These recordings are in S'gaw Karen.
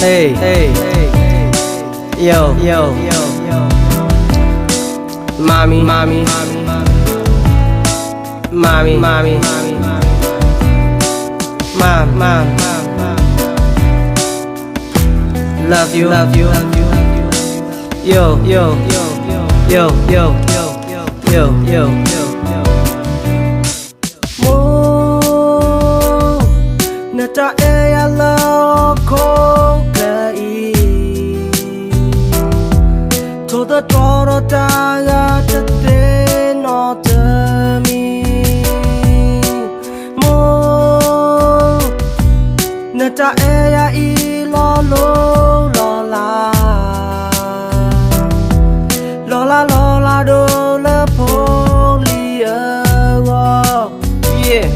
Hey, hey, yo, yo, mommy, mommy, mommy, mommy, mom, mom, love you, love you, yo, yo, yo, yo, yo, yo, yo, yo. မိၢ်, နတၢ်အဲၣ်ယၤလၢဟီၣ်ခိၣ်ချၢအံၤ, ထိၣ်သတြီၤဒီးတၢ်ဂၤတသ့နီတမံၤ, မိၢ်, နတၢ်အဲၣ်ယၤအံၤလီၤလိၤလီၤလး, လီၤလးလီၤလးဒိၣ်လၢဖိလံၤအဂီၢ်,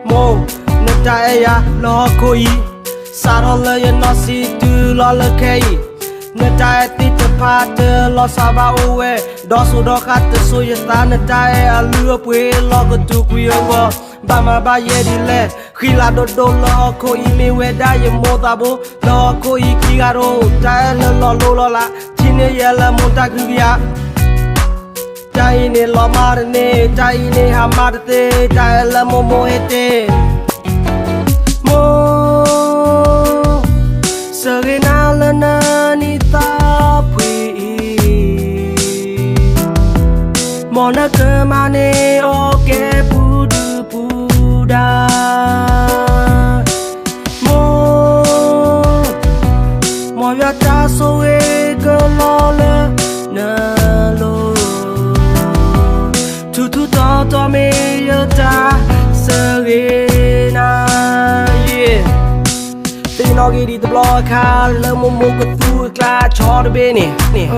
မိၢ်, နတၢ်အဲၣ်ယၤလၢဟီၣ်ခိၣ်အံၤ, စးထီၣ်လၢယနီၢ်ဆံးတုၤလီၤလၢခဲအံၤ, နတၢ်အဲၣ်သ့ၣ်တဖၣ်တလီၤစၢ်ဘၣ်အိၣ်ဝဲ, ဒီးစိဒီးဃၣ်တစိၤယသး, နတၢ်အဲၣ်အလုၢ်အပှ့ၤလီၤကတုၤကွံာ်အဂီၢ်, ဘၣ်မၤဘၣ်ယဲဒ်လဲၣ်, ဃံလၤဒိၣ်ဒိၣ်လၢဟီၣ်ခိၣ်အံၤ မ့ၢ်ဝဲဒၣ်ယမိၢ်သးဘိ, လၢဟီၣ်ခိၣ်အံၤခံဂၤဒိၣ်, တၢ်အဲၣ်လၢလီၤလိၤလီၤလး, ထံၣ်န့ၢ်ယဲလၢမိၢ်တၢ်ကဟုကယာ် တၢ်အံၤန့ၣ်လီၤမၢ်တန့ၢ်, တၢ်အံၤန့ၣ်ဟးမၢ်တသ့, တၢ်အဲၣ်လၢမိၢ်မိၢ်ဟဲတ့ၢ်, မိၢ်, ဆၢဂ့ၤနၤလၢနနံၣ်သးဖှံအံၤ, မ်နကမၤန့ၢ်အီၣ်ကဲပူၤဒုၣ်ပူၤဒါ မိၢ်, မ်ယွၤတၢ်ဆိၣ်ဂ့ၤကလီလၢနလိၤ, ထူးထူးတီၤတီၤမ့ၢ်ယတၢ်ဆၢဂ့ၤနၤ, ယ့ၢ်, သ့ၣ်နီၣ်ဂ့ၤဒံးတဘျီအခါ လၢမိၢ်မိၢ်ကသူအကျါဆီတဘ့ၣ်န့ၣ်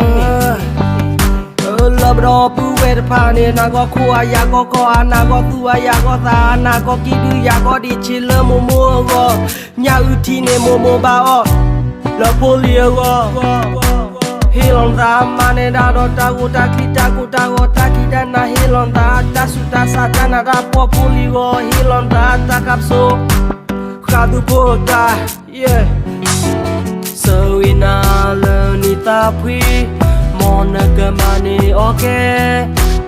လၢပဒီပုၢ်ဝဲၢ်တဖၣ်န့ၣ် နၢ်ဂီၢ်ခိၣ်အါယၢ်ဂီၢ်ကီၢ်, နၢ်ဂီၢ်သူအါယၢ်ဂီၢ်သး, နၢ်ဂီၢ်ကံၣ်ဒုယၢ်ဂီၢ်ဒံးဆံးလၢမိၢ်မိၢ်အဂီၢ်, ညၣ်အုၣ်ထံန့ၣ်မိၢ်မိၢ်ဘၣ်အီၣ်, လၢဖိလံၤအဂီၢ်, ဟ့ၣ်လီၤနသးမၤန့ၢ်ဒၣ်ဒီးတၢ်ဂိၢ်တၢ်ကျံးတၢ်ကိၢ်တၢ်ဂီၤတၢ်ခံးတၢ်နၤ, ဟ့ၣ်လီၤနသးတၢ်ဆူးတၢ်ဆါတၢ်နးတၢ်ဖှီၣ်ဖိလံၤအဂီၢ်, ဟ့ၣ်လီၤနသးတၢ်ခါပစိ ဃးသူဖိအတၢ် ဆၢဂ့ၤနၤလၢနံၣ်သးဖှံ, မ်နကမၤန့ၢ်အီၣ်ကဲ,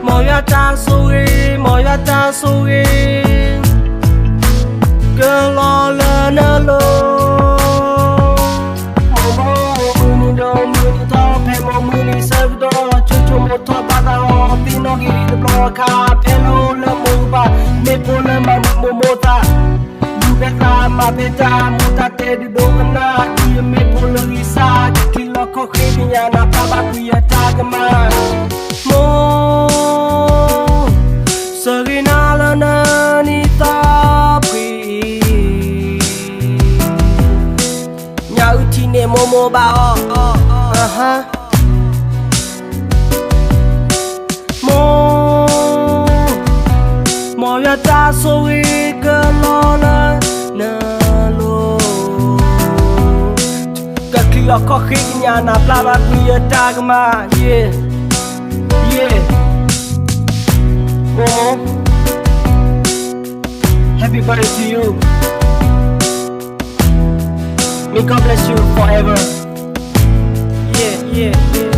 မ်ယွၤတၢ်ဆိၣ်ဂ့ၤ, မ်ယွၤတၢ်ဆိၣ်ဂ့ၤ ကလီလၢနလိၤ, မ်မုၢ်နံၤဒီးမုၢ်နံၤထီၣ်ဖဲ မ်မုၢ်နံၤဆၢကတီၢ် ဆိဆိမိၣ်ထီၣ်ဘၣ်သးအီၤ သ့ၣ်နီၣ်ဂ့ၤဒံးတဘျီအခါ ဖဲလၢအိၣ်လၢမိၢ်ပၢ် မ့ၢ်ဖိလၢမၤန့ၢ်မိၢ်မိၢ်သး ဒုးဖဲသးမၤဖဲတၢ် မိၢ်တၢ်တဲဒုးဒိကနၣ် ဒ်အမ့ၢ်ဖိလၢဂံၢ်စၢ် ကချံးလီၤခီၣ်ဃ့ကညးနၤ ပျၢ်ဘၣ်ကွံာ်အတၢ်ကမၣ် မိၢ် ဆၢဂ့ၤနၤလၢနနံၣ်သးဖှံ ညၣ်အုၣ်ထံန့ၣ်မိၢ်မိၢ်ဘၣ်အီၣ် မိၢ် မ်ယွၤတၢ်ဆိၣ်ဂ့ၤကလီလၢနလိၤ ကချံးလီၤခီၣ်ဃ့ကညးနၤ ပျၢ်ဘၣ်ကွံာ်ယတၢ်ကမၣ် ယ့ၢ် ယ့ၢ် မိၢ် Happy birthday to you. May God bless you forever. Yeah, yeah, yeah.